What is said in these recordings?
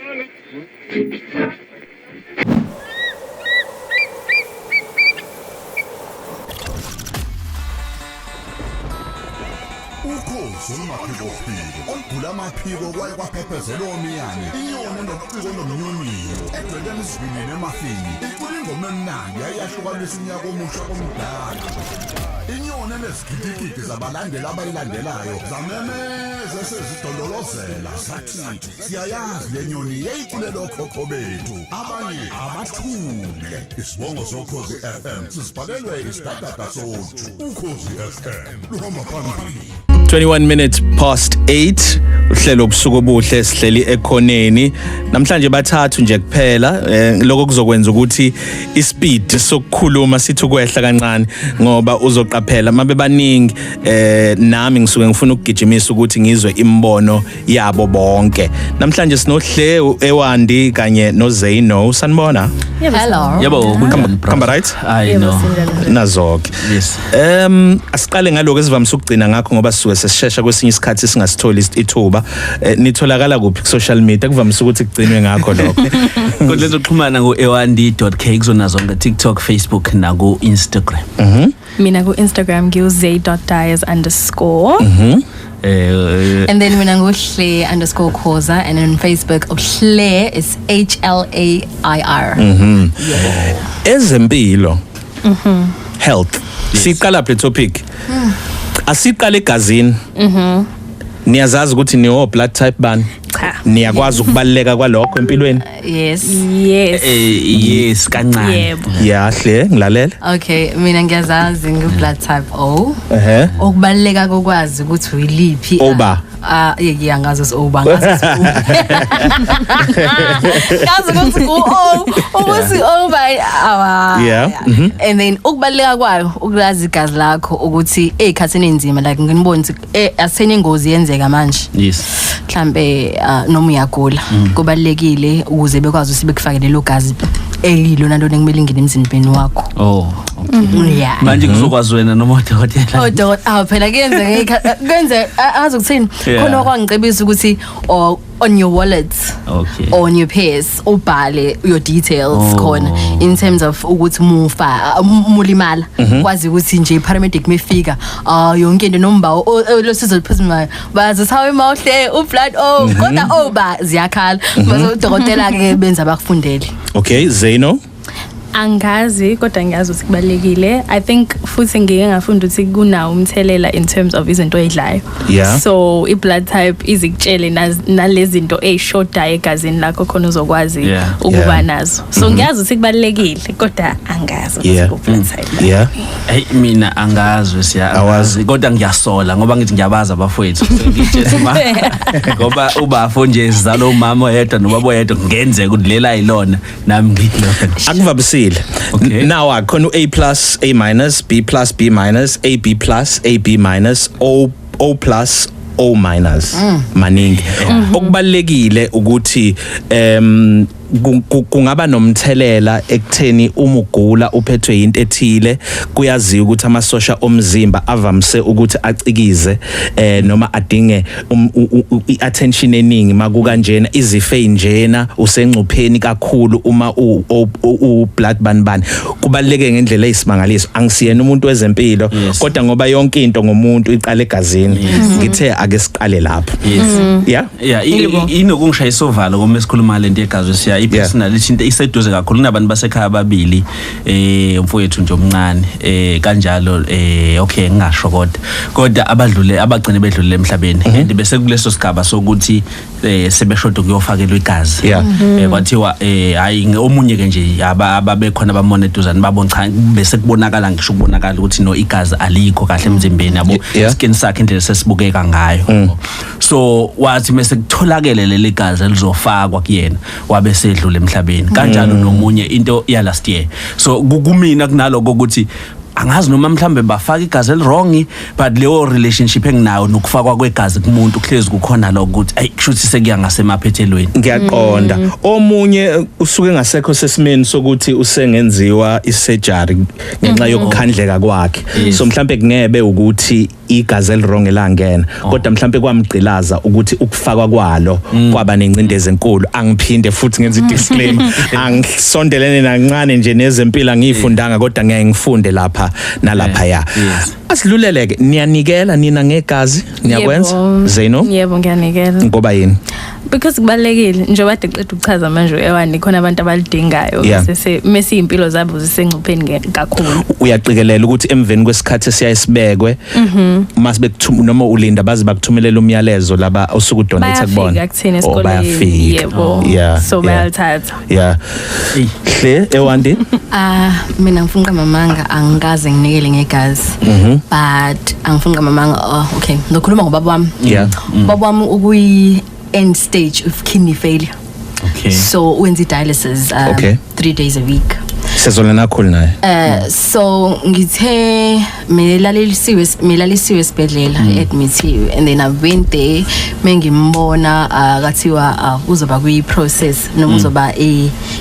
Ukhozi olumaphikophiko olugula amaphiko kwaye kwaphephezela omiyane, inyoni enobuciko nomnyonyiyo edwetela isivinini emafini, icula ingoma emnandi yayahlukanisa unyaka omusha komdala. Inyoni enezigidigidi zabalandeli abayilandelayo zamemeza esezidondolozela zathi siyayazi le nyoni yayiculela okhokho bethu, abanye abathule. Isibongo soKhozi FM sisibhalelwe isidadada soju. Ukhozi FM luhamba phambili. 21 minutes past 8, uhlelo ubusuku obuhle, sihleli ekhoneni namhlanje bathathu nje kuphela. Lokho kuzokwenza ukuthi ispeed sokukhuluma sithi ukwehla kancane, ngoba uzoqaphela mabe baningi, nami ngisuke ngifuna ukugijimisa ukuthi ngizwe imbono yabo bonke. Namhlanje sinoHle, Ewandi kanye noZeyno. Sanibona. Hello. Yebo, kunjani, bro? Khamba right? I know. Nazoke. Yes. Asiqale ngaloko esivamise ukugcina ngakho, ngoba sisuke sesishesha kwesinye isikhathi singasitholi ithuba. Nitholakala kuphi ku social media? Kuvamise ukuthi kugcinwe ngakho lokho. Inkundla zokuxhumana ngu-ewandi.k kuzona zonke, TikTok, Facebook naku Instagram. Mina ku-Instagram ngiwu-zay.dias_. And then mina nguhle_Khoza, and on Facebook uHle is HLAIR. Ezempilo. Health. Siqala le topic. Asiqale egazini. Niyazazi ukuthi niwo blood type bani? Cha. Niyakwazi ukubaluleka kwalokho empilweni? Yes. Yes. Yes, kancane. Yebo. Yahle, ngilalela. Okay, mina ngiyazazi, ngu blood type O. Okubaluleka kokwazi ukuthi uyiliphi. Oba. Ah, yeah, ngazi ukuthi oba, ngazi ukuthi ngazi ukuthi ku O, ukuthi oba awa. And then ukubaluleka kwayo ukulazi igazi lakho ukuthi ezikhathini enzima, like nginibona ukuthi aseni ingozi yenzeka manje. Mhlambe noma uyagula, kubalulekile ukuze bekwazi ukuthi bekufake lelo gazi elilona lona ekumele ingene emzimbeni wakho. Oh, okay. Yeah. Manje kuzokwazi wena noma udokotela? Oh, dokotela, awu phela kuyenzeka kwenze azi ukuthini, khona okwangicebisa ukuthi or on your wallet or on your purse ubhale your details khona in terms of ukuthi mufa mulimala, kwazi ukuthi nje paramedic mefika, yonke into nomba losizo liphuthumayo bazi sawe mawuhle ublood O, kodwa oba ziyakhala, bese udokotela ke benza abakufundele. Okay, Zeno. Angazi, kodwa ngiyazi ukuthi kubalulekile. I think futhi ngike ngafunda ukuthi kunawo umthelela in terms of izinto oyidlayo. So i-blood type izikutshele nalezi zinto ey'shodayo egazini lakho khona uzokwazi ukuba nazo. So ngiyazi ukuthi kubalulekile, kodwa angazi ukuthi ku-blood type. Hey, mina angazi siya Awazi. angazi, kodwa ngiyasola ngoba ngithi ngiyabaza abafowethu. Ngitshela ma ngoba ubafo nje sizalo umama oyedwa nobaba oyedwa, kungenzeka ukuthi lela yilona nami ngilona. Akuvamisile. Now akhona u-A plus, A minus, B plus, B minus, AB plus, AB minus, O, O plus, O minus. Maningi. Okubalulekile ukuthi kungaba nomthelela ekutheni uma ugula uphethwe into ethile, kuyaziwa ukuthi amasosha omzimba avamise ukuthi acikize noma adinge i-attention eningi makukanjena, izifo ezinjena usengcupheni kakhulu uma u blood bani bani. Kubaluleke ngendlela eyisimangaliso. Angisiyena umuntu wezempilo, kodwa ngoba yonke into ngomuntu iqala egazini, ngithe ake siqale lapho. Yeah. Yeah, inokungishayisa uvalo uma esikhuluma lento yegazi siya i-personality into iseduze kakhulu kunabantu basekhaya ababili, umfowethu nje omncane, kanjalo, okay, ngingasho kodwa abadlule, abagcine bedlulile emhlabeni, and bese kuleso sigaba sokuthi sebeshoda kuyofakelwa igazi. Kwathiwa hayi, omunye ke nje ababekhona abamona eduzane babona cha, bese kubonakala ngisho ukubonakala ukuthi no, igazi alikho kahle emzimbeni yabo, skin sakhe indlela sesibukeka ngayo. So wathi mase kutholakele leli gazi elizofakwa kuyena, wabe sedlule emhlabeni. Kanjalo nomunye into ya last year. So kumina kunaloko ukuthi angazi noma mhlambe bafaka igazi eliwrong, but leyo relationship enginayo nokufakwa kwegazi kumuntu kuhlezi kukhona lokho ukuthi ayi, kushuthi sekuya ngasemaphethelweni. Ngiyaqonda. Omunye usuke ngasekho sesimeni sokuthi usengenziwa isurgery ngenxa yokukhandleka kwakhe. So mhlambe kungebe ukuthi Igazi eliwrong elangena, kodwa mhlambe kwamgqilaza ukuthi ukufakwa kwalo kwaba nencindezi enkulu. Angiphinde futhi ngenza i-disclaimer, angisondelene nancane nje nezempilo, angiyifundanga, kodwa ngiyaye ngifunde lapha nalapha ya. Asidluleleke, niyanikela nina ngegazi? Niyakwenza? Yebo. Zeno? Yebo, ngiyanikela. Ngoba yini? Because kubalekile, njengoba kade qeda ukuchaza manje ewani, khona abantu abalidingayo bese mase impilo zabo zisengcupheni kakhulu. Uyaqikelela ukuthi emveni kwesikhathi esiyayisibekwe mase bekuthuma noma ulinda baze bakuthumelela umyalezo laba osuku donate kubona? Bayafika kuthina Oh, esikoleni. Bayafika. Yebo. So bayalithatha. Yeah, hle ewandi. Ah, mina ngifuna uqamba angikaze nginikele ngegazi. But angifuni uqamba, oh okay, ngizokhuluma ngobaba wami. Ubaba wami ukuyi end stage of kidney failure. So wenza i-dialysis 3 days a week. Sezona nakhulu naye. So ngithe melalisiwe esibhedlela, admithiwe, and then I went there, mengimbona kathiwa uzoba kwi process noma uzoba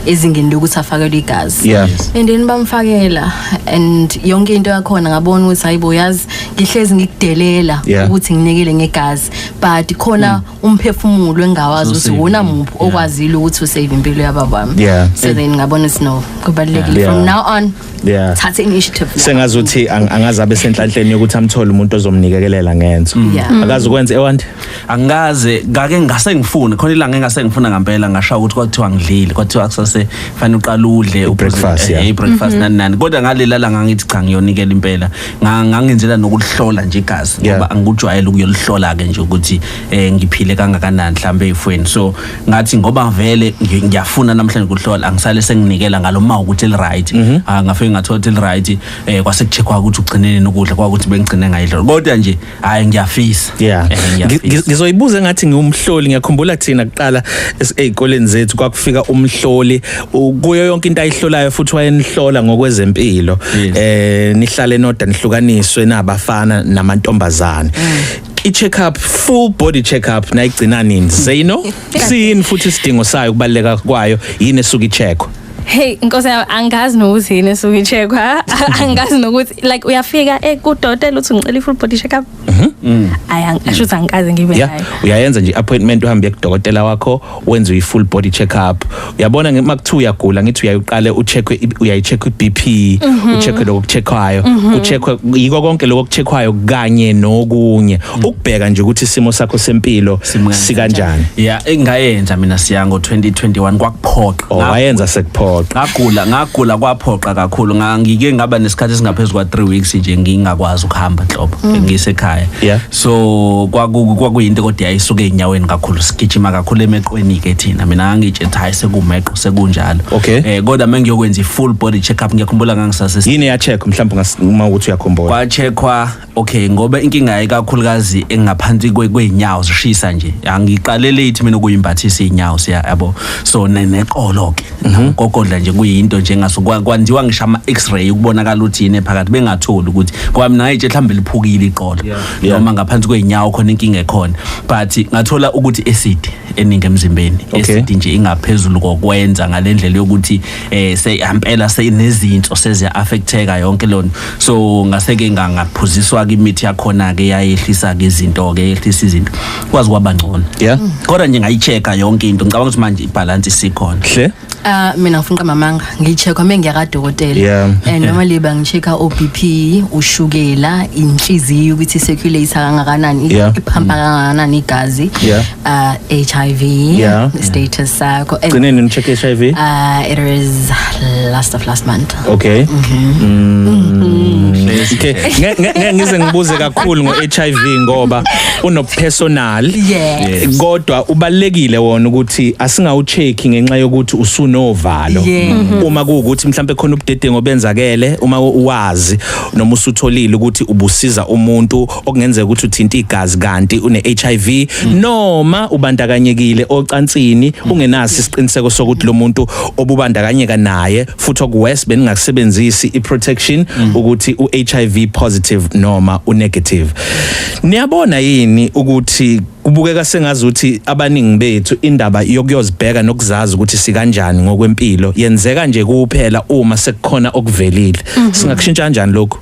ezingeni lokuthi afakelwe igazi. And then bamfakela and yonke into yakhona, ngabona ukuthi hayibo, yazi ngihlezi ngikudelela ukuthi nginikele ngegazi, but khona umphefumulo engawazi ukuthi Usave wona impilo. muphi okwazile ukuthi usave impilo yababa wami. So then ngabona ukuthi no, kubalulekile from now on thatha initiative now. Sengazuthi angazabe senhlanhleni yokuthi amthole umuntu ozomnikekelela ngenzo. Akazi ukwenza, ewandi? Angikaze, ngake ngase ngifuna khona ilanga engase ngifuna ngempela, ngasha ukuthi kwathiwa ngidlile, kwathiwa kusase fanele uqale udle I-breakfast, yeah. I-breakfast nani nani, kodwa ngalela langa ngithi cha, ngiyonikela impela. Ngangenzela nokuhlola nje igazi ngoba angikujwayele ukuyolihlola ke nje ukuthi ngiphile kangakanani mhlambe ezifweni. So ngathi ngoba vele ngiyafuna namhlanje ukuhlola, angisale senginikela ngalo ma ukuthi li right. Ah, ngafike ngathola ukuthi li right, kwase kucheckwa ukuthi ugcinene nokudla, kwakuthi bengigcine ngayidla, kodwa nje hayi, ngiyafisa. Ngiyafisa. Ngizoyibuza engathi ngiwumhloli. Ngiyakhumbula thina kuqala ey'koleni zethu kwakufika umhloli kuyo yonke into ayihlolayo, futhi wayenihlola ngokwezempilo. Nihlale noda, nihlukaniswe nabafana namantombazane. I-check up, full body check up, nayigcina nini, Zeno? Siyini futhi isidingo sayo, kubaluleka kwayo yini esuke icheckwa? Hey nkosi yami, angazi nokuthi yini esuke icheckwa, angazi nokuthi like uyafika kudokotela uthi ngicela i-full body check up. Ayi, asho ukuthi angikaze ngibe nayo. Uyayenza nje appointment, uhambe kudokotela wakho, wenze i-full body check up. Uyabona makuthiwa uyagula, ngithi uyayiqale ucheckwe, uyayicheck i-BP, ucheckwe lokho kucheckwayo, ucheckwe yiko konke lokho kucheckwayo kanye nokunye, ukubheka nje ukuthi isimo sakho sempilo Simo sikanjani. Yeah, engayenza mina siya ngo 2021, kwakuphoqa. Oh, wayenza sekuphoqa. Ngagula, kwaphoqa kakhulu. Ngike ngaba nesikhathi esingaphezulu kwa 3 weeks nje ngingakwazi ukuhamba nhlobo, ngisekhaya. So kwakuyinto kodwa yayisuke enyaweni kakhulu, sigijima kakhulu emeqweni ke thina. Mina ngangitshe hayi, sekumeqo sekunjalo. Kodwa mengiyokwenza i-full body check up, ngiyakhumbula ngangisase Yini ya-check mhlawumbe, uma ukuthi uyakhumbula? Kwacheckwa, okay, ngoba inkinga yayikakhulukazi engaphansi kweinyawo, zishisa nje. Angiqale late mina ukuyimbathisa inyawo, siya yabo. So neqolo ke gogodla nje kuyinto nje ngaso kwanziwa ngisho ama x-ray ukubonakala ukuthi yini ephakathi, bengatholi ukuthi, ngoba mina ngayitshe mhlawumbe liphukile iqolo noma ngaphansi kweinyawo khona inkinga ekhona, but ngathola ukuthi acid eningi emzimbeni, acid nje ingaphezulu kokwenza ngalendlela yokuthi seyampela seyinezinso seziya affecteka yonke lona. So ngaseke ngaphuziswa ke imithi yakhona ke, yayehlisa ke izinto ke, yehlisa izinto, kwazi kwaba ngcono. Kodwa nje ngayichecka yonke into, ngicabanga ukuthi manje ibalance isikhona. Hle. Ah, mina ngifuna uqamba, ngicheckwa mengiya kadokotela. And normally bangichecka o-BP, ushukela, inhliziyo ukuthi circulate kangakanani, iphampa kangakanani igazi, HIV status sakho. And, Gcineni ni-check HIV? It is last of last month. Okay. Okay. Ngize ngibuze kakhulu ngo-HIV ngoba uno-personal. Kodwa ubalekile wona ukuthi asingawucheck ngenxa yokuthi usunovalo. Uma kuwukuthi mhlambe khona ubudedengu obenzakele, uma uwazi noma usutholile ukuthi ubusiza umuntu okungenzeka ukuthi uthinta igazi kanti une HIV, noma ubandakanyekile ocansini ungenaso isiqiniseko sokuthi lo muntu obubandakanyeka naye, futhi okuwes beningakusebenzisi i-protection, ukuthi u-HIV positive noma u-negative. Niyabona yini ukuthi kubukeka sengazuthi abaningi bethu indaba yokuyozibheka nokuzazi ukuthi sikanjani ngokwempilo yenzeka nje kuphela uma sekukhona okuvelile? Singakushintsha kanjani lokhu?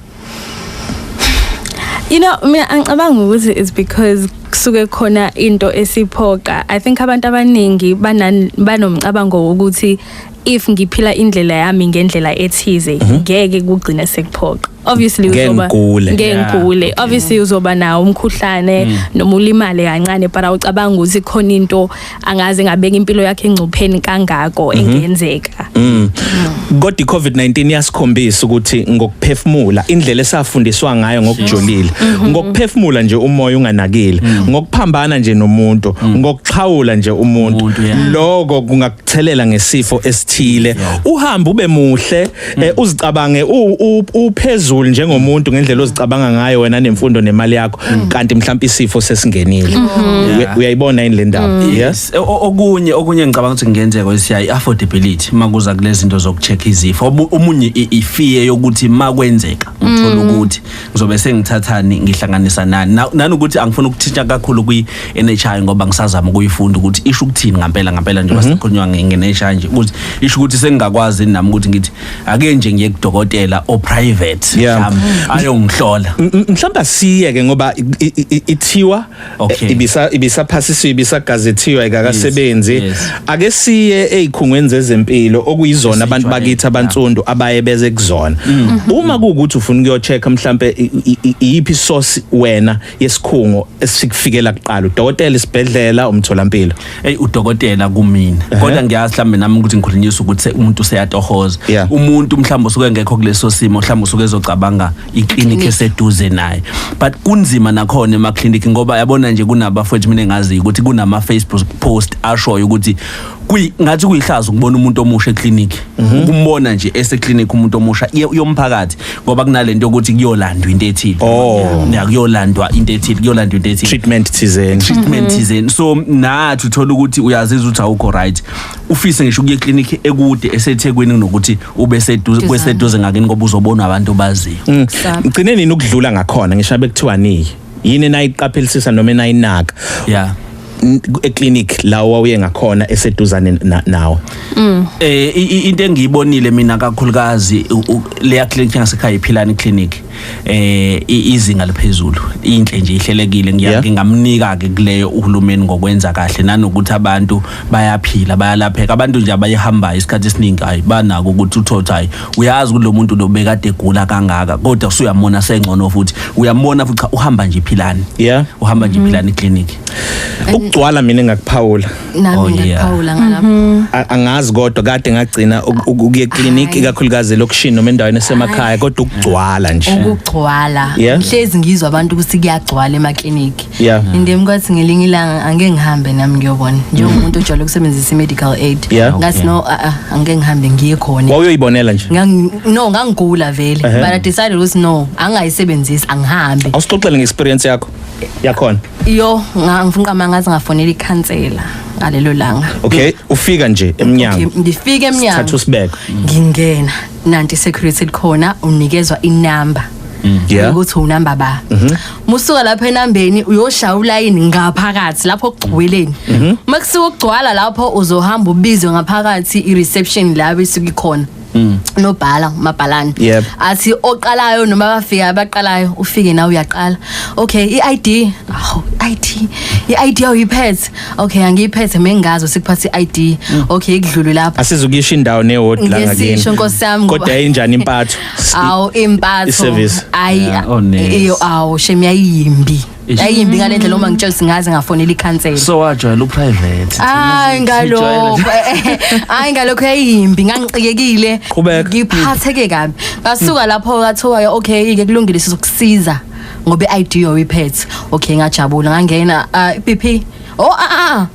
Mina angicabanga ukuthi it's because kusuke khona into esiphoqa. I think abantu abaningi banomcabango wokuthi if ngiphila indlela yami ngendlela ethize, ngeke kugcine sekuphoqa. Obviously Ngeke uzoba ngigule. ngeke ngigule. Obviously uzoba nawo umkhuhlane noma ulimale kancane, but awucabanga ukuthi khona into angaze ngabeka impilo yakhe engcupheni kangako engenzeka. Kodwa iCovid-19 iyasikhombisa ukuthi ngokuphefumula, indlela esafundiswa ngayo ngokujulile, ngokuphefumula nje umoya unganakile, ngokuphambana nje nomuntu, ngokuxhawula nje umuntu, Umuntu, yeah. lokho kungakuthelela ngesifo esithile. Uhambe ube muhle, uzicabange uphezulu njengomuntu ngendlela ozicabanga ngayo wena nemfundo nemali yakho, kanti mhlawumbe isifo sesingenile. Uyayibona yini le ndaba? Yeah. Yes, okunye ngicabanga ukuthi kungenzeka isiya i-affordability makuza kulezi zinto zokucheck izifo. Omunye ifear yokuthi makwenzeka ngithola ukuthi ngizobe sengithathani, ngihlanganisa nani. Nanokuthi angifuni ukuthinta kakhulu kwi-NHI ngoba ngisazama ukuyifunda ukuthi isho ukuthini ngempela ngempela, njengoba sikhulunywa nge-NHI nje, ukuthi isho ukuthi sengingakwazi nami ukuthi ngithi ake nje ngiye kudokotela o private mhlawumbe ayongihlola. Mhlawumbe asiyeke ngoba ithiwa ibisaphasisiwe, ibisagazethiwe, ayikakasebenzi. Ake siye ezikhungweni zezempilo okuyizona abantu Esijwayele, bakithi abantsundu abaye beze kuzona. Uma kuwukuthi ufuna ukuyocheck mhlambe iyiphi source wena yesikhungo esikufikela kuqala, udokotela, isibhedlela, umtholampilo? Hey, udokotela kumina, kodwa ngiyazi mhlambe nami ukuthi ngikhulunyiswa ukuthi umuntu useyatohoza. Umuntu mhlambe usuke engekho kuleso simo, mhlambe usuke ezocabanga iclinic Clinic. eseduze naye, but kunzima nakhona ema clinic ngoba yabona nje kunabafowethu mina engaziyo ukuthi kunama Facebook post ashoyo ukuthi ngathi kuyihlazo ukubona umuntu omusha eclinic, ukumbona nje ese clinic umuntu omusha yomphakathi, ngoba kunalento yokuthi kuyolandwa into ethile. Ya, kuyolandwa into ethile, kuyolandwa into ethile. Treatment thizeni. Treatment thizeni. So nathi uthola ukuthi uyazizwa ukuthi awukho right, ufise ngisho ukuya eclinic ekude eseThekwini kunokuthi ube seduze Duzane. kweseduze ngakini, ngoba uzobona abantu obaziyo. Ngcine nini ukudlula ngakhona, ngisho bekuthiwa niyi yini nayiqaphelisisa noma enayinaka eclinic la wawuye ngakhona eseduzane nawe? Into engiyibonile mina kakhulukazi, leya clinic yangasekhaya, iPhilani Clinic, izinga liphezulu, inhle nje, ihlelekile. Ngingamnika ke kuleyo uhulumeni ngokwenza kahle, nanokuthi abantu bayaphila, bayalapheka. Abantu nje abayihambayo isikhathi esiningi, hayi, banako ukuthi uthotha, hayi, uyazi ukuthi lo muntu lo bekade egula kangaka, kodwa usuyamona sengcono, futhi uyambona futhi cha, uhamba nje iPhilani. Uhamba nje iPhilani Clinic. Ukugcwala mina engakuphawula. Nami ngiyaphawula ngalapho. Angazi kodwa kade ngagcina ukuye clinic, ikakhulukazi elokishini noma endaweni esemakhaya, kodwa ukugcwala nje. Ukugcwala. Ngihlezi ngizwa abantu ukuthi kuyagcwala emakliniki. Indem kwathi ngelinye ilanga angeke ngihambe nami ngiyobona njengomuntu ojwayele ukusebenzisa i-medical aid. Ngathi no, angeke ngihambe ngiye khona. Wawuyoyibonela nje? No, ngangigula vele, but I decided ukuthi no, angayisebenzisi, angihambe. Awusixoxele nge-experience yakho yakhona. Yo, ngifuna ngaze ngafonela ikhansela ngalelo langa. Okay, ufika nje eminyango. Okay, ngifika eminyango. Thatha usibeke. Ngingena, nanti security likhona, unikezwa inumber. Ukuthi unumber ba. Musuka lapha enambeni uyoshaya ulayini ngaphakathi lapho kugcweleni. Uma kusuka ukugcwala lapho uzohamba ubizwe ngaphakathi i-reception la bese ikhona. Nobhala mabhalani. Athi oqalayo noma bafika abaqalayo, ufike nawe uyaqala. Okay, i-ID, awu, ID, i-ID awuyiphethe. Okay, angiyiphethe, mengazi sikuphatha i-ID. Okay, ikudlule lapho. Asizukuyisho indawo neward la ngakini. Ngesisho nkosi yami ngoba Kodwa ayinjani impatho? Awu, impatho. I-service. Ayi. Yeah, oh, nurse. Iyo, awu shem, yayimbi. Ish. Yayimbi ngalendlela uma ngitshela singaze ngafonela ikhansela. So wajwayela uprivate. Hayi ngalokho. Hayi ngalokho, yayimbi, ngangicikekile. Qhubeka. Ngiphatheke kabi. Ngasuka lapho kathiwa okay ke kulungile, sizokusiza ngoba i-ID uyiphethe. Okay, ngajabula, ngangena, BP. Oh,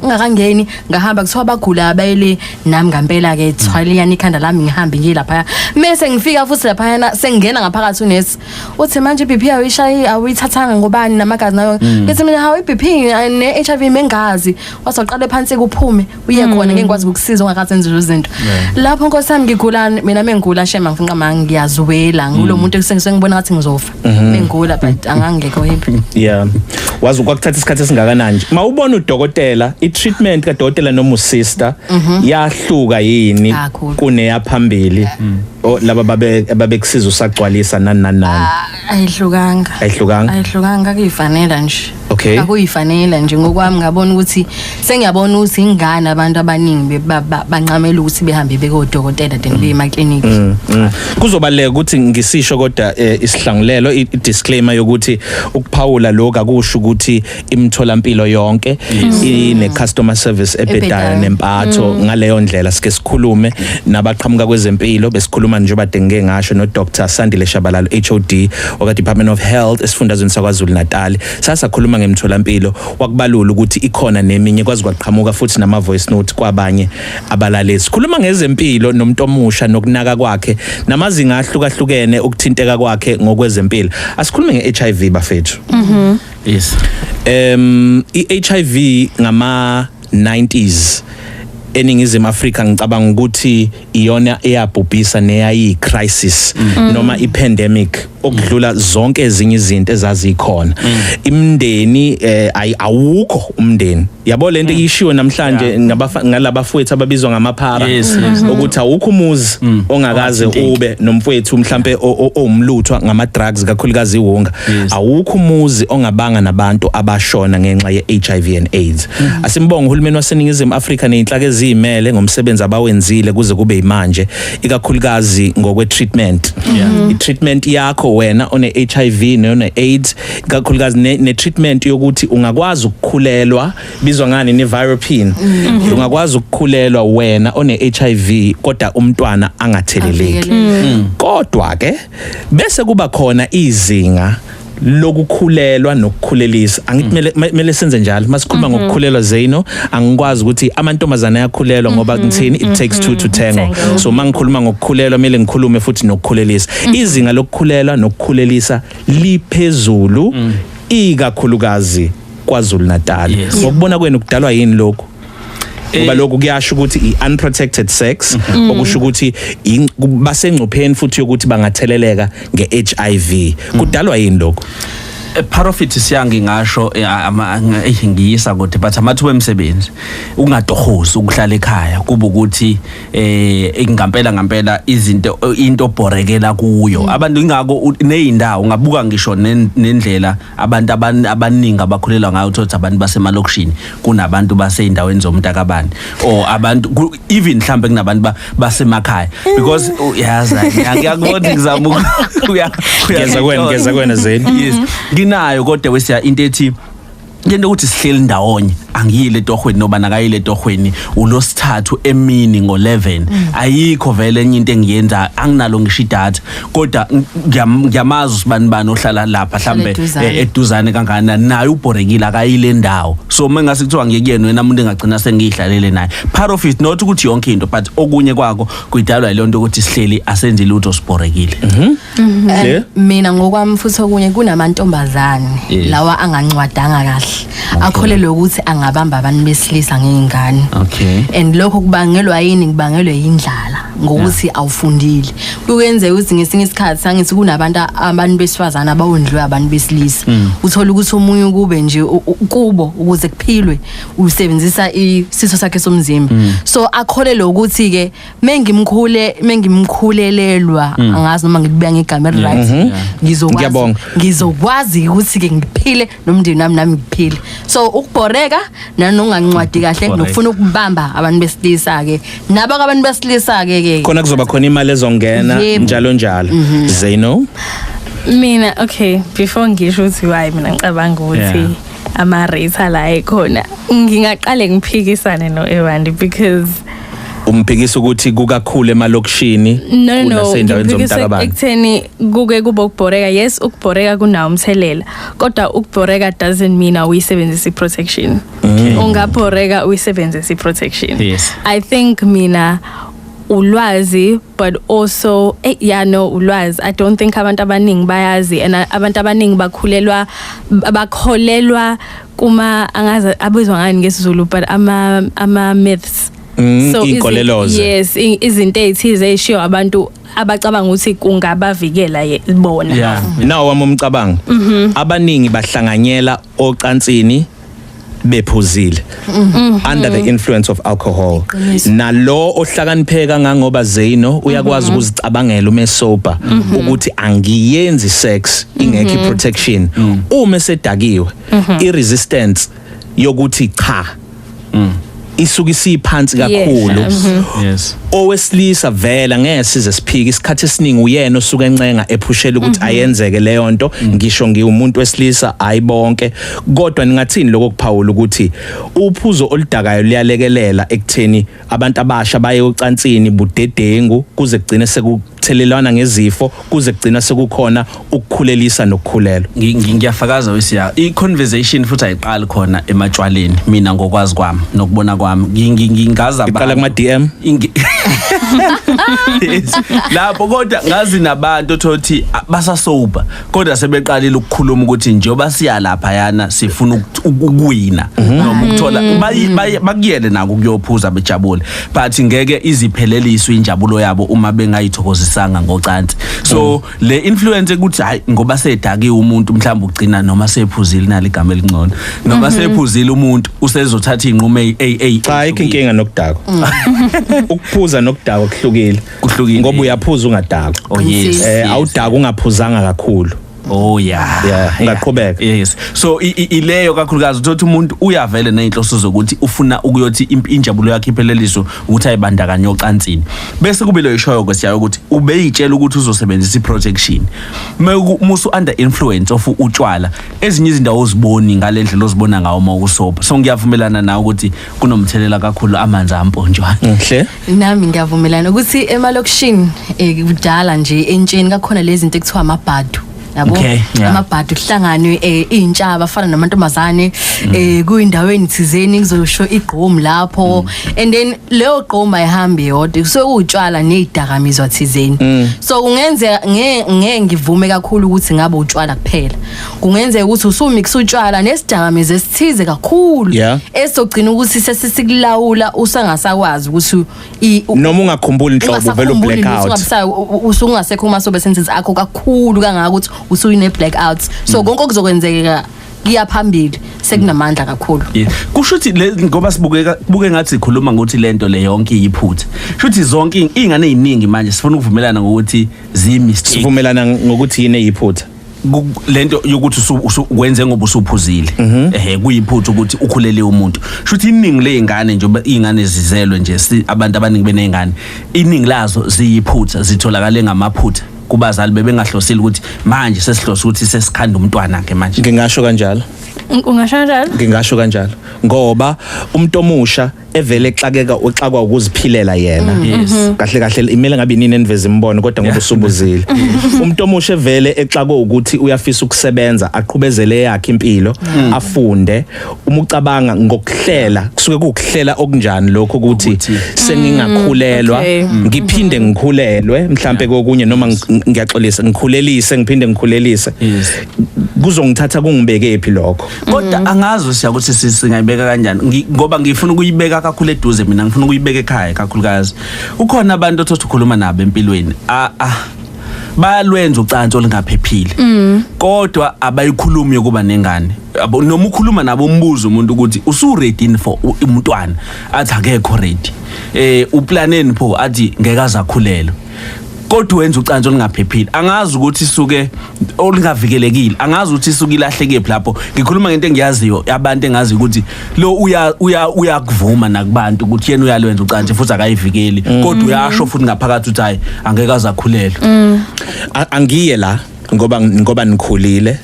ngingakangeni ngahamba kuthiwa bagula abayele nami ngempela ke thwaliyana ikhanda lami, ngihambe ngiye lapha. Mase ngifika futhi lapha, sengena ngaphakathi, unesi uthi manje iBP awuyishayi, awuyithathanga ngobani, namagazi nayo. Ngithi mina hawu, iBP ne HIV mengazi. Wasoqala phansi kuphume uye khona, ngeke ngikwazi ukukusiza ungakazi enze lezo zinto lapho. Nkosi yami, ngigula mina, mengigula shema ngifuna manga ngiyazwela ngulo muntu ekusengibona ngathi ngizofa mengigula, but angangekho happy. Yeah. Wazi kwakuthatha isikhathi esingakanani nje? Mawubona Udokotela, i-treatment kadokotela noma usister yahluka yini Kakhulu. kuneyaphambili? O laba babe babekusiza usagcwalisa, nani nani nani? Ayihlukanga. Ayihlukanga? Ayihlukanga, kuyifanela nje. Akuyifanela nje. Ngokwami ngabona ukuthi sengiyabona ukuthi ingane, abantu abaningi bancamela ukuthi behambe bekodokotela than beye emaklinikhi. Kuzobaleka ukuthi ngisisho kodwa isihlangulelo, i-disclaimer yokuthi ukuphawula lokhu akusho ukuthi imitholampilo yonke ine customer service ebhedayo Ebhedayo. nempatho ngaleyo ndlela. Sike sikhulume nabaqhamuka kwezempilo, besikhuluma njengoba ngike ngasho no Dr Sandile Shabalala, HOD oka Department of Health esifundazweni saKwaZulu Natal. Sasakhuluma ngemitholampilo, wakubalula ukuthi ikhona neminye, kwazi kwaqhamuka futhi nama voice note kwabanye abalaleli. Sikhuluma ngezempilo nomuntu omusha nokunaka kwakhe namazinga ahlukahlukene ukuthinteka kwakhe ngokwezempilo. Asikhulume nge-HIV, bafethu. I-HIV ngama 90s eningizimu Afrika, ngicabanga ukuthi iyona eyabhubhisa neyayi crisis noma i-pandemic okudlula zonke ezinye izinto ezazikhona. Imndeni awukho umndeni, yabo, lento ishiwo namhlanje ngalabafowethu ababizwa ngamaphara, ukuthi awukho umuzi ongakaze Ongathinteki. ube nomfowethu mhlambe owumluthwa ngama drugs, kakhulukazi iwunga. Awukho umuzi ongabanga nabantu abashona ngenxa ye-HIV and AIDS. Asimbonge uhulumeni waseningizimu Afrika nezinhlaka eziyimele ngomsebenzi abawenzile kuze kube imanje, ikakhulukazi ngokwe-treatment, i-treatment yakho wena one-HIV none-AIDS, ikakhulukazi ne-treatment yokuthi ungakwazi ukukhulelwa, bizwa ngani, nevirapine. Ungakwazi ukukhulelwa wena one-HIV kodwa umntwana angatheleleki. Avikeleke. Kodwa ke bese kuba khona izinga lokukhulelwa nokukhulelisa. Angithi mele senze njalo masikhuluma ngokukhulelwa, Zeno, angikwazi ukuthi amantombazana ayakhulelwa ngoba ngithini, it takes two to tango. Tango. So mangikhuluma ngokukhulelwa kumele ngikhulume futhi nokukhulelisa. Izinga lokukhulelwa nokukhulelisa liphezulu, ikakhulukazi KwaZulu Natal. Ngokubona kwenu kudalwa yini lokhu? Ngoba lokhu kuyasho ukuthi i-unprotected sex, okusho ukuthi basengcupheni futhi yokuthi bangatheleleka nge-HIV. Kudalwa yini lokhu? Part of it, siyangi ngasho ngiyisa kude, but amathuba emisebenzi, ungatohozi, ukuhlala ekhaya, kuba ukuthi ngampela ngampela izinto, into obhorekela kuyo abantu. Ingako neyindawo ungabuka ngisho nendlela abantu abaningi abakhulelwa ngayo, uthola abantu basemalokishini kunabantu baseyindaweni zomntakabani or abantu even mhlambe kunabantu basemakhaya because yazi ngiyakubona ngizama Ngeza kwena, ngeza kwena, Zeni. Yes, nginayo kodwa wesiya into ethi lento ukuthi sihleli ndawonye, angiyile etohweni noba nakayile etohweni ulosithathu emini ngo11, ayikho vele enye into engiyenza, anginalo ngisho idatha, kodwa ngiyamazi usibani bani ohlala lapha mhlambe eduzane. Eduzane kangakanani naye, ubhorekile, akayile ndawo. So uma ngase kuthiwa ngiyekuyena wena umuntu, engagcina sengiyihlalele naye. Part of it, not ukuthi yonke into, but okunye kwako kuyidalwa yileyo nto ukuthi sihleli asenze lutho, sibhorekile. Le? Mina ngokwami futhi okunye kunamantombazane lawa angancwadanga kahle, akholelwe ukuthi angabamba abantu besilisa ngey'ngane. And lokho kubangelwa yini? Kubangelwe yindlala, ngokuthi awufundile. Kuyenzeka ukuthi ngesinye isikhathi, angithi kunabantu, abantu besifazane abawondliwe abantu besilisa, uthola ukuthi omunye kube nje kubo ukuze kuphilwe usebenzisa isitho sakhe somzimba, so akholelwe ukuthi ke mengimkhule, mengimkhulelelwa, angazi noma ngikubeka ngegama eli-right, ngizokwazi Ngiyabonga. ngizokwazi ukuthi ke ngiphile nomndeni wami, nami ngiphile. So ukubhoreka nanokungancwadi kahle Ukubhoreka. nokufuna ukubamba abantu besilisa ke, nabo abantu besilisa ke ke Khona kuzoba khona imali ezongena njalo njalo. Zeno? Mina, okay, before ngisho ukuthi why mina ngicabanga ukuthi ama rates ala ekhona, ngingaqale ngiphikisane no-Ewandi because Umphikisa ukuthi kukakhulu emalokishini No, kunasey'ndaweni ngiphikisa zomntakabani? ekutheni kuke kube ukubhoreka. Yes, ukubhoreka kunawo umthelela, kodwa ukubhoreka doesn't mean awuyisebenzisa i-protection. Ungabhoreka uyisebenzisa i-protection. I think mina ulwazi, but also yeah, no, ulwazi, I don't think abantu abaningi bayazi and abantu abaningi bakhulelwa, bakholelwa kuma, angazi abizwa ngani ngesiZulu, but ama myths. Iy'nkoleloze. Yes, izinto ezithize ezishiwo abantu abacabanga ukuthi kungabavikela bona. Nawo wami umcabango, abaningi bahlanganyela ocansini. Bephuzile, under the influence of alcohol. Nalo ohlakanipheka ngangoba Zeno uyakwazi ukuzicabangela uma sober ukuthi angiyenzi sex ingekho iprotection. Uma esedakiwe, i resistance yokuthi cha isuke isiphansi kakhulu. Owesilisa vela ngeke size siphike, isikhathi esiningi uyena osuke encenga, ephushela ukuthi ayenzeke leyo nto. Ngisho ngiwumuntu wesilisa, ayibonke, kodwa ningathini lokho kuphawula ukuthi uphuzo oludakayo liyalekelela ekutheni abantu abasha baye ocansini budedengu, kuze kugcine sekuthelelwana ngezifo, kuze kugcina sekukhona ukukhulelisa nokukhulelwa? Ngiyafakaza wesiya. I-conversation futhi ayiqali khona ematshwaleni. Mina ngokwazi kwami nokubona kwami, ngingazi Iqala kuma DM. Yes. Lapho kodwa ngazi nabantu othothi basasober, kodwa sebeqalile ukukhuluma ukuthi njengoba siya lapha yana sifuna ukuwina noma ukuthola, bakuyele nako ukuyophuza bejabule, but ngeke izipheleliswe injabulo yabo uma bengayithokozisanga ngocansi. So le influence ukuthi hayi, ngoba sedakiwe umuntu, mhlawumbe ugcina noma sephuzile, nali igama elingcono, noma sephuzile umuntu usezothatha inqumo ey. Cha, ayikho inkinga nokudakwa. Ukuphuza nokudakwa kuhlukile. Kuhlukile. Ngoba uyaphuza ungadakwa. Awudakwa ungaphuzanga kakhulu. Yeah, ungaqhubeka. Yes, so ileyo kakhulukazi uthothi umuntu uyavele nezinhloso zokuthi ufuna ukuyothi injabulo yakhe ipheleliswe ukuthi ayibandakanye ocansini, bese kube lo ishoyo kwesiyayo ukuthi ubeyitshela ukuthi uzosebenzisa iprotection. Musu under influence of utshwala, ezinye izindawo uziboni ngalendlela ozibona ngawo uma usober. So ngiyavumelana nawe ukuthi kunomthelela kakhulu amanzi amponjwana. Ngihle. Nami ngiyavumelana ukuthi emalokishini, kudala nje entsheni kakhona lezi zinto ekuthiwa amabhadu, yabo. Amabhadu, kuhlanganwe intsha, abafana namantombazane, kuyindaweni thizeni, kuzosho igqomu lapho, and then leyo gqomu ayihambi yodwa, kusuke kuwutshwala nezidakamizwa thizeni. So kungenzeka, nge ngivume kakhulu ukuthi ngabe utshwala kuphela, kungenzeka ukuthi usumix utshwala nesidakamizwa esithize kakhulu esizogcina ukuthi sesikulawula, usangasakwazi ukuthi Noma ungakhumbuli inhlobo, vele ungasakhumbuli blackout. Usungasekho uma sober senses akho kakhulu kangaka ukuthi usuyine blackout, so konke okuzokwenzeka kuya phambili sekunamandla kakhulu. Yeah. Kusho ukuthi ngoba sibukeka kubuke ngathi sikhuluma ngokuthi lento le yonke iyiphutha. Kusho ukuthi zonke izingane eziningi manje sifuna ukuvumelana ngokuthi ziyi mistake. Sivumelana ngokuthi yini eyiphutha? Lento yokuthi wenze ngoba usuphuzile. Ehe, kuyiphutha ukuthi ukhulele umuntu. Kusho ukuthi iningi lezingane, njengoba izingane zizelwe nje, abantu abaningi benezingane, iningi lazo ziyiphutha, zitholakale ngamaphutha kubazali bebengahlosile ukuthi manje sesihlose ukuthi sesikhanda umntwana ke manje. Ngingasho kanjalo. Ungasho kanjalo? Ngingasho kanjalo ngoba umuntu omusha evele exakeka, uxakwa ukuziphilela yena. Kahle kahle imele ngabe inini eniveza imbono, kodwa ngoba usubuzile, umuntu omusha evele exakwe ukuthi uyafisa ukusebenza, aqhubezele yakhe impilo, afunde. Uma ucabanga ngokuhlela, kusuke kukuhlela okunjani lokho ukuthi sengingakhulelwa, ngiphinde ngikhulelwe mhlambe kokunye, noma ngiyaxolisa, ngikhulelise, ngiphinde ngikhulelise, kuzongithatha kungibeke phi lokho? Kodwa angazi siya ukuthi singayibeka kanjani. Ngoba ngifuna ukuyibeka kakhulu eduze, mina ngifuna ukuyibeka ekhaya kakhulukazi. Ukhona abantu othothi ukhuluma nabo empilweni, a a bayalwenza ucansi olungaphephile, kodwa abayikhulumi yokuba nengane. Yabo, noma ukhuluma nabo, umbuzo umuntu ukuthi usu ready for umntwana, athi akekho ready. Uplaneni pho? Athi ngeke azakhulelwe, kodwa wenza ucansi olungaphephile. Angazi ukuthi isuke olungavikelekile, angazi ukuthi isuke ilahleke lapho. Ngikhuluma ngento engiyaziyo, abantu engazi ukuthi lo uya uya uyakuvuma nakubantu ukuthi yena uyalwenza ucansi futhi akayivikeli, kodwa uyasho futhi ngaphakathi ukuthi hayi, angeke azakhulelwe. Angiye la ngoba nikhulile.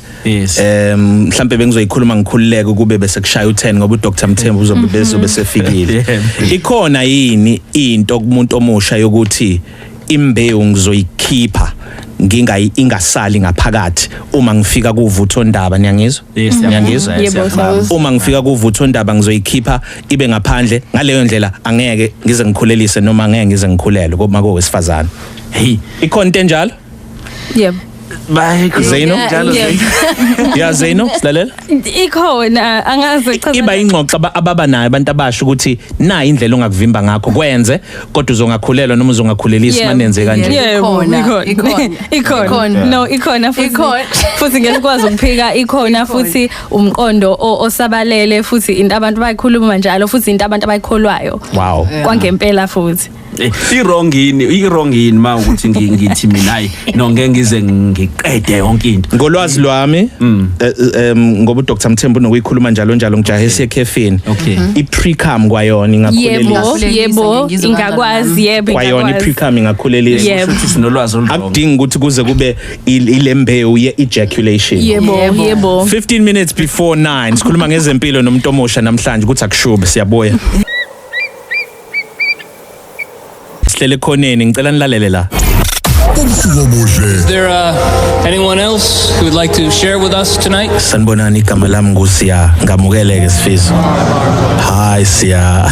Mhlambe bengizoyikhuluma ngikhululeke kube bese kushaya u10, ngoba uDr Mthembu uzobe bezobe sefikile. Ikhona yini into kumuntu omusha yokuthi imbewu ngizoyikhipha, ngingayi ingasali ngaphakathi uma ngifika kuvutho ndaba? Niyangizwa? Yes. Niyangizwa? Yebo, siyakuzwa. Uma ngifika kuvutho ndaba ngizoyikhipha ibe ngaphandle, ngaleyo ndlela angeke ngize ngikhulelise noma angeke ngize ngikhulelwe, kuma kowesifazane. Hey. Ikhona into enjalo? Yebo. Bye. Zaino? Njalo Yeah. Zaino. Ya Zaino, silalela. Ikhona, angazi cha. Iba ingxoxo ababa nayo abantu abasha ukuthi na indlela ongakuvimba ngakho kwenze, kodwa uzongakhulelwa noma uzongakhulelisa manenze kanje. Yebo, Ikhona, ikhona. ikhona. Ikhona. No, ikhona futhi. Ikhona. Futhi ngeke sikwazi ukuphika, ikhona futhi umqondo osabalele, futhi into abantu bayikhuluma njalo, futhi into abantu abayikholwayo. Wow. Kwangempela futhi. I-wrong yini, i-wrong yini ma ukuthi ngithi mina hayi no, ngeke ngize ngiqede yonke into? Ngolwazi lwami, ngoba uDr Mthembu nokuyikhuluma njalo njalo, ngijahe siye ekhefini. I-precum kwayona ingakhulelisa. Yebo, yebo, Ngizwa kanjalo ingakwazi, nami. yebo, Kwayona ingakwazi. i-precum ingakhulelisa. Yebo. Futhi sinolwazi olu-wrong. Akudingi ukuthi kuze kube ilembewu ye-ejaculation. Yebo, Yebo. yebo. 15 minutes before 9, sikhuluma ngezempilo nomuntu omusha namhlanje ukuthi akushubi, siyabuya. Sihlele khoneni, ngicela nilalele la. Ubusuku obuhle. Is there anyone else who would like to share with us tonight? Sanibonani, igama lami nguSiya, ngamukeleke Sifiso. Hi Siya.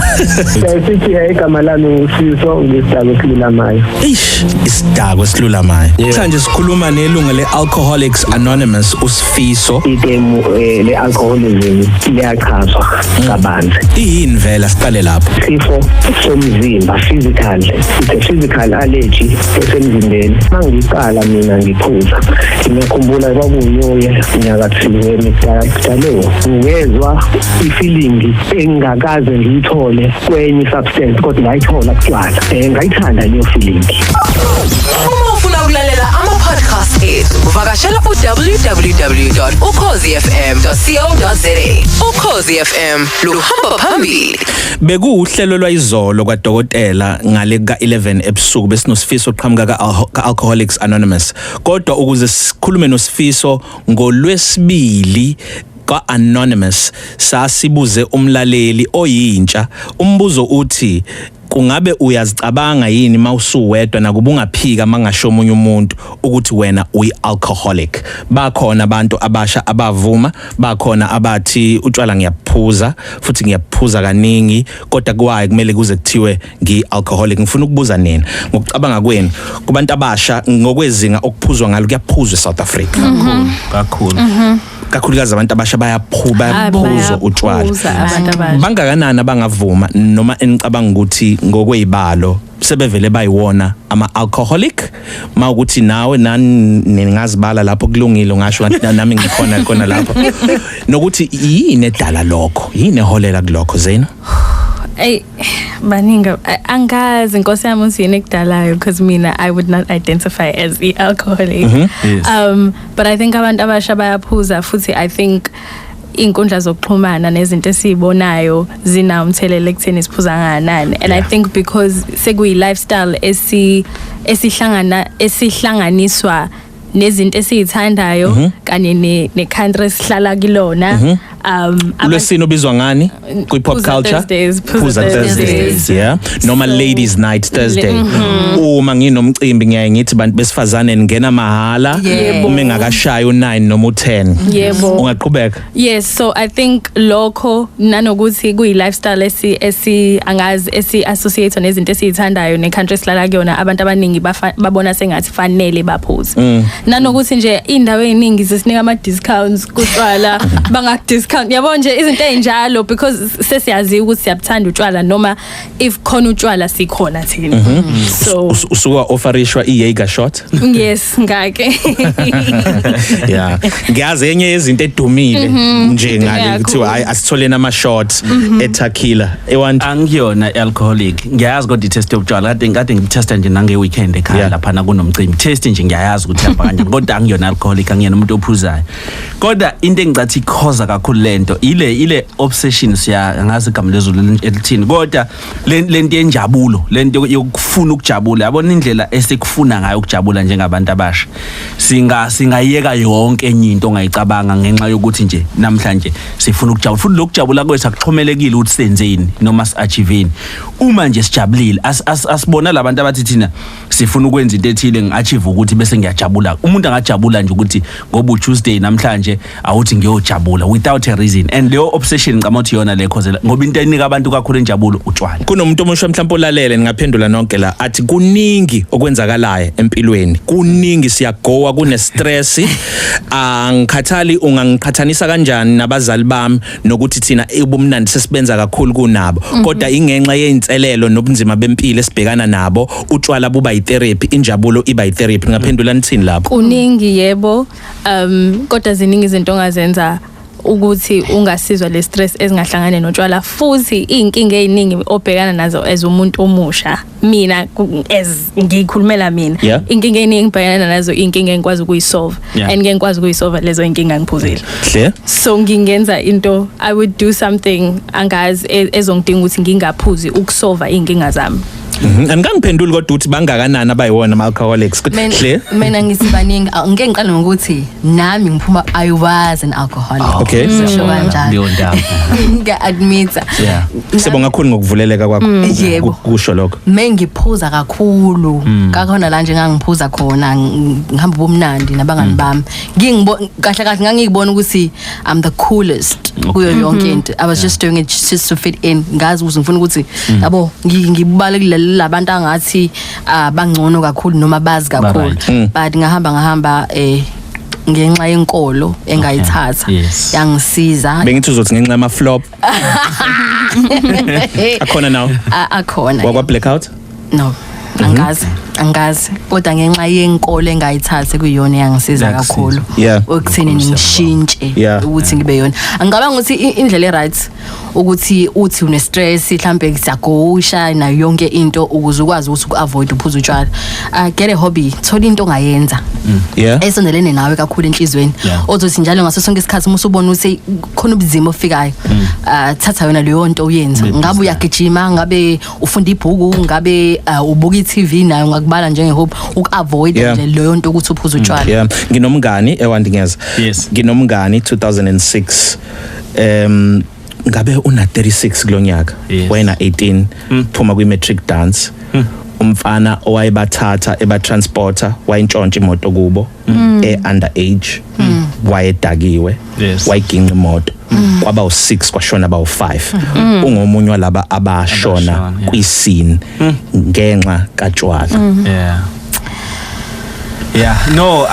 Sithi igama lami nguSifiso, ngisidako esilulamayo. Eish, isidako esilulamayo. Namhlanje sikhuluma nelunga le-Alcoholics Anonymous, uSifiso. Itemu le-alcoholism liyachazwa kabanzi. Iyini vela, siqale lapho? Isifo somzimba, physical, it's a physical allergy esemzimbeni. Mangiqala mina ngiphuza, ngiyakhumbula kwakuyinyuye nyaka thizeni kudalo, ngezwa i-feeling engingakaze ngiyithole kwenye substance, kodwa ngayithola kutshwala. Ngayithanda leyo feeling. Uma ufuna ukulalela ama-podcast ethu, vakashela u-www.ukhozifm.co.za. Ukhozi FM, luhamba phambili. Bekuwuhlelo lwayizolo kwadokotela ngale ka-11 ebusuku, besinosifiso oqhamuka ka-Alcoholics Anonymous. Kodwa ukuze sikhulume nosifiso ngolwesibili ka-Anonymous, sasibuze umlaleli oyintsha umbuzo uthi, kungabe uyazicabanga yini mawusuwedwa, nakuba ungaphika mangasho omunye umuntu, ukuthi wena uyi-alcoholic? Bakhona abantu abasha abavuma, bakhona abathi utshwala ngiyaphuza futhi ngiyaphuza kaningi, kodwa kwaye kumele kuze kuthiwe ngiyi-alcoholic? Ngifuna ukubuza nina, ngokucabanga kwenu, kubantu abasha, ngokwezinga okuphuzwa ngalo, kuyaphuzwa eSouth Africa Kakhulu. Kakhulukazi abantu abasha bayaphuza utshwala. Bayaphuza abantu abasha. Bangakanani abangavuma, noma enicabanga ukuthi ngokwezibalo sebevele bayiwona ama-alcoholic? Ma ukuthi nawe nani ningazibala lapho, kulungile, ungasho ngathi nami ngikhona khona lapho, nokuthi yini edala lokho, yini eholela kulokho, Zaina? Ey, baningi, angazi inkosi yami ukuthi yini ekudalayo, because mina I would not identify as the alcoholic. But I think abantu abasha bayaphuza, futhi I think inkundla zokuxhumana nezinto esizibonayo zinawo umthelela ekutheni siphuza kangakanani, and I think because sekuyi lifestyle esi esihlangana esihlanganiswa nezinto esizithandayo kanye ne country esihlala kulona, Ulwesine obizwa ngani kwi pop Phuza culture? Thursdays, Phuza Phuza Thursdays. Thursdays, yeah, noma ladies night Thursday. Uma nginomcimbi ngiyaye ngithi bantu besifazane ningena mahala uma engakashayi u9 noma u10. Ungaqhubeka. Yes, so I think lokho nanokuthi kuyi lifestyle esi angazi esi associate nezinto esizithandayo ne country esilala kuyona, abantu abaningi babona sengathi fanele baphuze. Nanokuthi nje indawo eziningi zisinika ama discounts kutshwala, bangak discount, yabo nje izinto ezinjalo, because sesiyazi ukuthi siyabuthanda utshwala, noma if khona utshwala sikhona thina. So Usuka offerishwa i-Jaeger shot? Yes, ngake. Yeah, ngiyazi enye yezinto edumile nje ngale kuthiwa hayi, asitholeni ama shots etequila ewanti. Angiyona alcoholic, ngiyazi, kodwa i-test yobutshwala kade ngitesta nje nange weekend ekhaya laphana kunomcimbi, test nje, ngiyayazi ukuthi hamba kanjani, kodwa angiyona alcoholic, angiyena umuntu ophuzayo. Kodwa into engicathi ikhoza kakhulu lento ile obsession, siya angazi igama lezulu elithini, kodwa lento yenjabulo, lento yokufuna ukujabula, yabona indlela esikufuna ngayo ukujabula njengabantu abasha, singayeka yonke enye into ongayicabanga ngenxa yokuthi nje namhlanje sifuna ukujabula. Futhi lokujabula kwethu akuxhomelekile ukuthi senzeni noma si-achieveni. Uma nje sijabulile, asibona labantu abathi thina sifuna ukwenza into ethile, ngi-achieve ukuthi bese ngiyajabula. Umuntu angajabula nje ukuthi ngoba uTuesday namhlanje, awuthi ngiyojabula without a reason. And leyo obsession ngicabanga ukuthi iyona le cause, ngoba into enika abantu kakhulu injabulo utshwala. Kunomuntu omusha mhlawumbe olalele, ningaphendula nonke la, athi kuningi okwenzakalayo empilweni, kuningi, siyagowa, kune stress, angikhathali ungangiqhathanisa kanjani nabazali bami nokuthi thina ubumnandi sesibenza kakhulu kunabo, kodwa ingenxa yeinselelo nobunzima bempilo esibhekana nabo, utshwala buba yitherapy, injabulo iba yitherapy. Ngaphendula nithini lapho? Kuningi, yebo, kodwa ziningi izinto ongazenza ukuthi ungasizwa le stress ezingahlangane notshwala, futhi inkinga eziningi obhekana nazo as umuntu omusha, mina as ngikhulumela mina, inkinga eziningi ngibhekana nazo, inkinga engikwazi ukuyisolve, and ngeke ngikwazi ukuyisolve lezo inkinga ngiphuzile. Hle. So ngingenza into, I would do something, angazi, ezongidinga ukuthi ngingaphuzi ukusolve inkinga zami. Angikangiphenduli kodwa ukuthi bangakanani abayiwona ama alcoholics. Hle. Mina ngithi baningi. Ngike ngiqale ngokuthi nami ngiphuma, I was an alcoholic. Sisho kanjalo. Leyo ndaba. Ngiya-admit. Sibonga kakhulu ngokuvuleleka kwakho. Yebo. Kusho lokho. Mengiphuza kakhulu kakhona la nje, ngangiphuza khona, ngihamba ubumnandi nabangani bami, ngingibo kahle kahle, ngangikubona ukuthi I'm the coolest kuyo yonke into. I was just doing it just to fit in. Ngazi ukuthi ngifuna ukuthi, yabo, ngibalekile labantu angathi, ah, bangcono kakhulu noma bazi kakhulu. But ngahamba ngahamba, ngenxa yenkolo engayithatha, yangisiza. Bengithi uzothi ngenxa yama flop akhona nawo. Akhona. Wakwa blackout? No, angazi, angazi, kodwa ngenxa yenkolo engayithatha kuyiyona yangisiza Yakusiza. kakhulu ekutheni ngishintshe ukuthi ngibe yona. Angicabanga ukuthi indlela e-right ukuthi uthi une stress mhlambe, siyagosha nayo yonke into, ukuze ukwazi ukuthi uku-avoid uphuza utshwala, get a hobby, thola into ongayenza esondelene nawe kakhulu enhlizweni, ozothi njalo ngaso sonke isikhathi uma usubona ukuthi khona ubuzima ofikayo, thatha yona leyo nto uyenze. Ngabe uyagijima, ngabe ufunda ibhuku, ngabe ubuka i-TV, nayo ungakubala njenge-hobby, uku-avoid nje leyo nto ukuthi uphuze utshwala. Yeah, nginomngani ewandingeza. Nginomngani 2006, ngabe una 36 kulonyaka, wayena 18 phuma kwi matric dance. Umfana owayebathatha ebatransporter wayintshontsha imoto kubo, e under age, wayedakiwe, wayiginqa imoto, kwaba u6 kwashona abawu5. Ungomunye walaba abashona Abashona, yeah. kwiscene ngenxa katshwala. Yeah, no,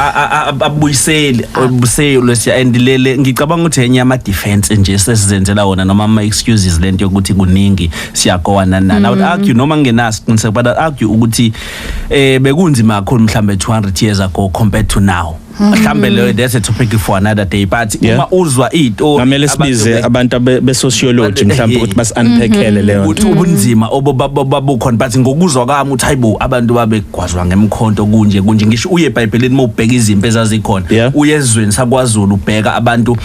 abuyiseli, abuyiseli lesiya, and lele ngicabanga ukuthi enye ama defense nje sesizenzela wona noma ama excuses, lento yokuthi kuningi, siyagowa nani nani. I would argue, noma ngingenaso isiqiniseko, but I argue ukuthi bekunzima kakhulu mhlambe 200 years ago compared to now. Mhlambe leyo, that's a topic for another day, but uma uzwa izitori Ngamele sibize abantu be-sociology mhlawumbe ukuthi basi unpackele leyo nto. Ukuthi ubunzima obukhona, but ngokuzwa kwami uthi hayibo, abantu babegwazwa ngemkhonto, kunje kunje. Ngisho uye eBhayibhelini, uma ubheka izimpi ezazikhona, uye ezweni sakwaZulu, ubheka abantu,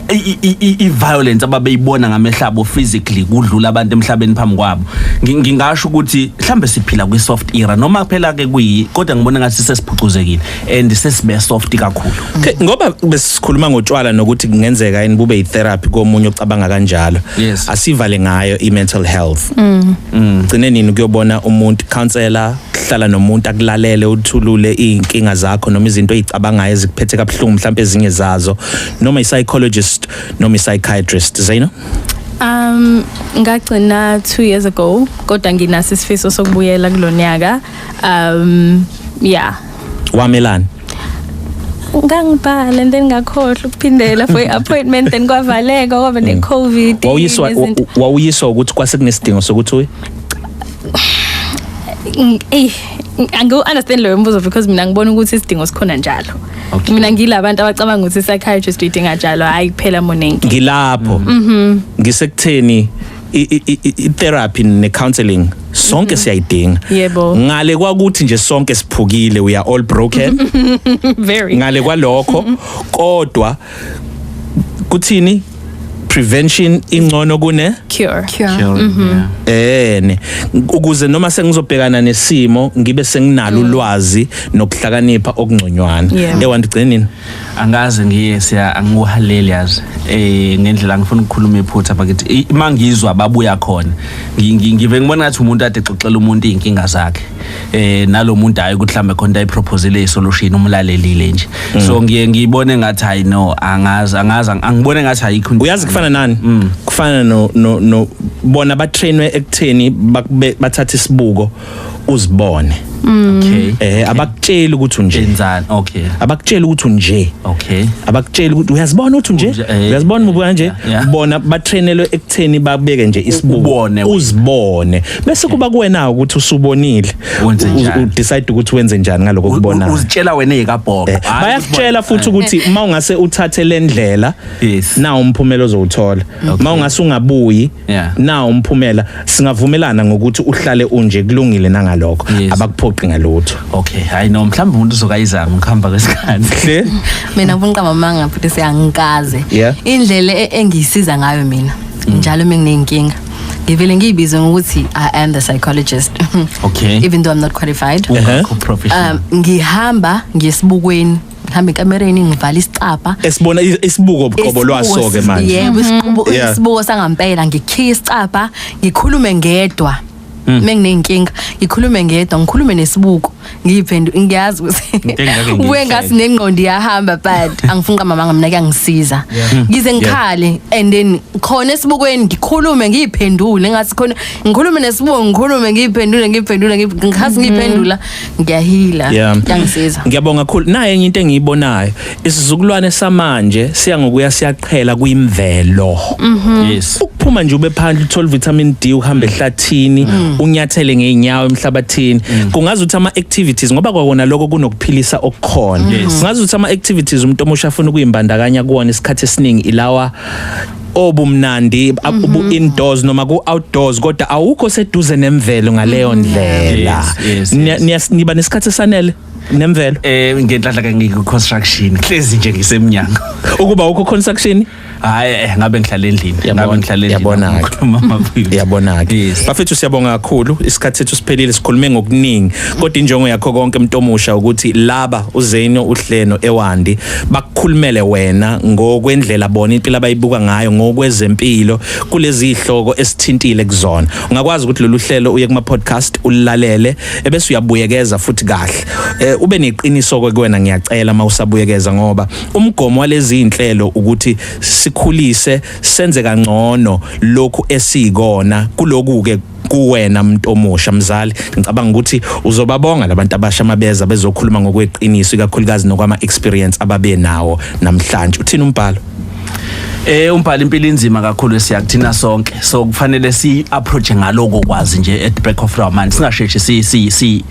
i-violence ababeyibona ngamehlo abo physically, kudlula abantu emhlabeni phambi kwabo. Ngingasho ukuthi mhlambe siphila kwi-soft era, noma phela ke kuyi, kodwa ngibona ngathi sesiphucuzekile and sesibe soft kakhulu. Okay, ngoba besikhuluma ngotshwala nokuthi kungenzeka yini bube yitherapy komunye ocabanga kanjalo. Asivale ngayo i-mental health. Gcine nini kuyobona umuntu, counselor, kuhlala nomuntu akulalele, uthulule izinkinga zakho noma izinto ozicabangayo ezikuphethe kabuhlungu, mhlawumbe ezinye zazo, noma i-psychologist noma i-psychiatrist, Zaino? Ngagcina 2 years ago, kodwa nginaso isifiso sokubuyela kulonyaka. Yeah. Wamelani? Ngangibhala and then ngakhohlwa ukuphindela for i-appointment, then kwavaleka, kwaba ne-COVID. Wawuyiswa wawuyiswa ukuthi kwase kunesidingo sokuthi uye? Angiwu understand loyo mbuzo because mina ngibona ukuthi isidingo sikhona njalo. Mina ngilabantu abacabanga ukuthi psychiatrist uyidinga njalo, hayi kuphela monengi. Ngilapho. Ngisekutheni i-therapy ne-counseling sonke siyayidinga. Ngale kwakuthi nje sonke siphukile, we are all broken. Very. Ngale kwalokho, kodwa kuthini? Prevention ingcono kune cure. Cure. Yeah. Ene ukuze noma sengizobhekana nesimo ngibe senginalo ulwazi nokuhlakanipha okungconywana. Yeah. Ewandi gcine nini? Angaze ngiye siya, angiwuhaleli yazi ngendlela ngifuna ukukhuluma iphutha bakithi. Mangizwa babuya khona, ngive ngibona ngathi umuntu ade exoxela umuntu izinkinga zakhe, nalomuntu hayi ukuthi mhlambe khona ayiproposele isolution, umlalelile nje. So ngiye ngibone ngathi hayi no, angazi angazi, angibone ngathi ayikho into. Uyazi kufana nani? Kufana no bona batrainwe ekutheni bathathe isibuko uzibone. Abakutsheli ukuthi unje. Enzani? Okay. Abakutsheli ukuthi unje. Abakutsheli ukuthi uyazibona ukuthi unje. Unje, Uyazibona ubuka nje. Yeah. Bona batrainelwe ekutheni babeke nje isibuko, Ubone wena. uzibone, bese kuba kuwena ukuthi usubonile Wenze njani? Udecide ukuthi wenze njani ngaloko kubonayo. Uzitshela wena ezikabhoqo. Bayakutshela futhi ukuthi uma ungase uthathe le ndlela, na umphumela ozowuthola. Uma ungase ungabuyi, na umphumela. Singavumelana ngokuthi uhlale unje, kulungile nangalokho. Abakuphoqi ngalutho. Okay, hayi no, mhlawumbe umuntu uzokayizama ukuhamba kwesikhathi. Hle. Mina ngifuna uqamba amanga futhi siyangikaze. Indlela engiyisiza ngayo mina njalo menginenkinga, ngivele ngiyibize ngokuthi I am the psychologist, even though I'm not qualified. Ungakho professional. Ngihamba ngesibukweni, ngihamba ekamereni, ngivala isicabha. Esibona isibuko buqobo lwaso ke manje. Yebo, isibuko. Isibuko sangampela, ngikhiya isicabha, ngikhulume ngedwa. Menginenkinga ngikhulume ngedwa, ngikhulume nesibuko, ngiyiphendu, ngiyazi ukuthi Into engingake kubuye ngathi nengqondo iyahamba, but angifuni qamba mina, kuyangisiza. Ngize ngikhale and then khona esibukweni ngikhulume, ngiyiphendule, ngathi khona ngikhulume nesibuko, ngikhulume, ngiyiphendule, ngiyiphendule, ngikhathi ngiyiphendula, ngiyahila. Kuyangisiza. Ngiyabonga kakhulu. Naye enye into engiyibonayo, isizukulwane samanje siya ngokuya siyaqhela kuyimvelo. Ukuphuma nje ube phandle, uthola vitamin D, uhambe ehlathini, unyathele ngeenyawo emhlabathini, kungazi ukuthi ama activities, ngoba kwakona lokho kunokuphilisa okukhona. Kungazi ukuthi ama activities umuntu omusha afuna ukuyimbandakanya kuwona isikhathi esiningi ilawa obumnandi ubu indoors noma ku outdoors, kodwa awukho seduze nemvelo ngaleyo ndlela. Yes. Niba nesikhathi esanele nemvelo? Ngenhlanhla ke ngiku construction, hlezi nje ngisemnyango. Ukuba ukho construction? Hayi, ngabe ngihlala endlini, ngabe ngihlala endlini. Yabona-ke. Ngikhuluma amabili. Yabona-ke. Bafethu, siyabonga kakhulu, isikhathi sethu siphelile. Sikhulume ngokuningi, kodwa injongo yakho konke, mntomusha, ukuthi laba uZeno, uHleno, Ewandi bakukhulumele wena ngokwendlela bona impilo abayibuka ngayo ngokwezempilo kulezi ihloko esithintile kuzona. Ungakwazi ukuthi lolu hlelo uye kuma podcast ulalele, ebese uyabuyekeza futhi kahle, ube neqiniso ke kuwena. Ngiyacela mawusabuyekeza, ngoba umgomo walezi inhlelo ukuthi sikhulise, senze kangcono lokhu esikona kuloku ke kuwena umuntu omusha. Mzali, ngicabanga ukuthi uzobabonga labantu abasha mabeza bezokhuluma ngokweqiniso, ikakhulukazi nokwama experience ababe nawo namhlanje. Uthini umbhalo? Umbhalo, impilo inzima kakhulu siyakuthina sonke, so kufanele si approach ngaloko kwazi nje at the back of our mind, singasheshi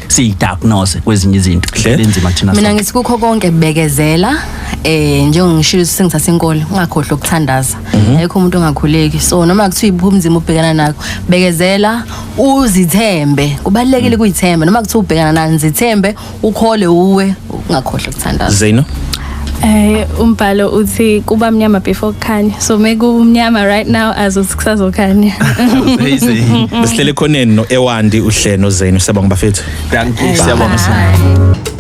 si diagnose kwezinye izinto. Impilo inzima kuthina Mina sonke. ngithi kukho konke bekezela. Njengongishilo sengithatha inkolo, ungakhohlwa ukuthandaza. Ayikho umuntu ongakhuleki, so noma kuthiwa ibuphi ubunzima ubhekana nakho, bekezela, uzithembe. Kubalulekile ukuyithemba noma kuthiwa ubhekana nani, zithembe, ukhole uwe, ungakhohlwa ukuthandaza. Zeno? Umbhalo uthi kuba mnyama before kukhanya. So mekumnyama right now, azothi kusazokhanya. Amazing. Besihlele khoneni no Ewandi, uHleno, Zeno. Siyabonga bafethu. Thank you, siyabonga. Bye.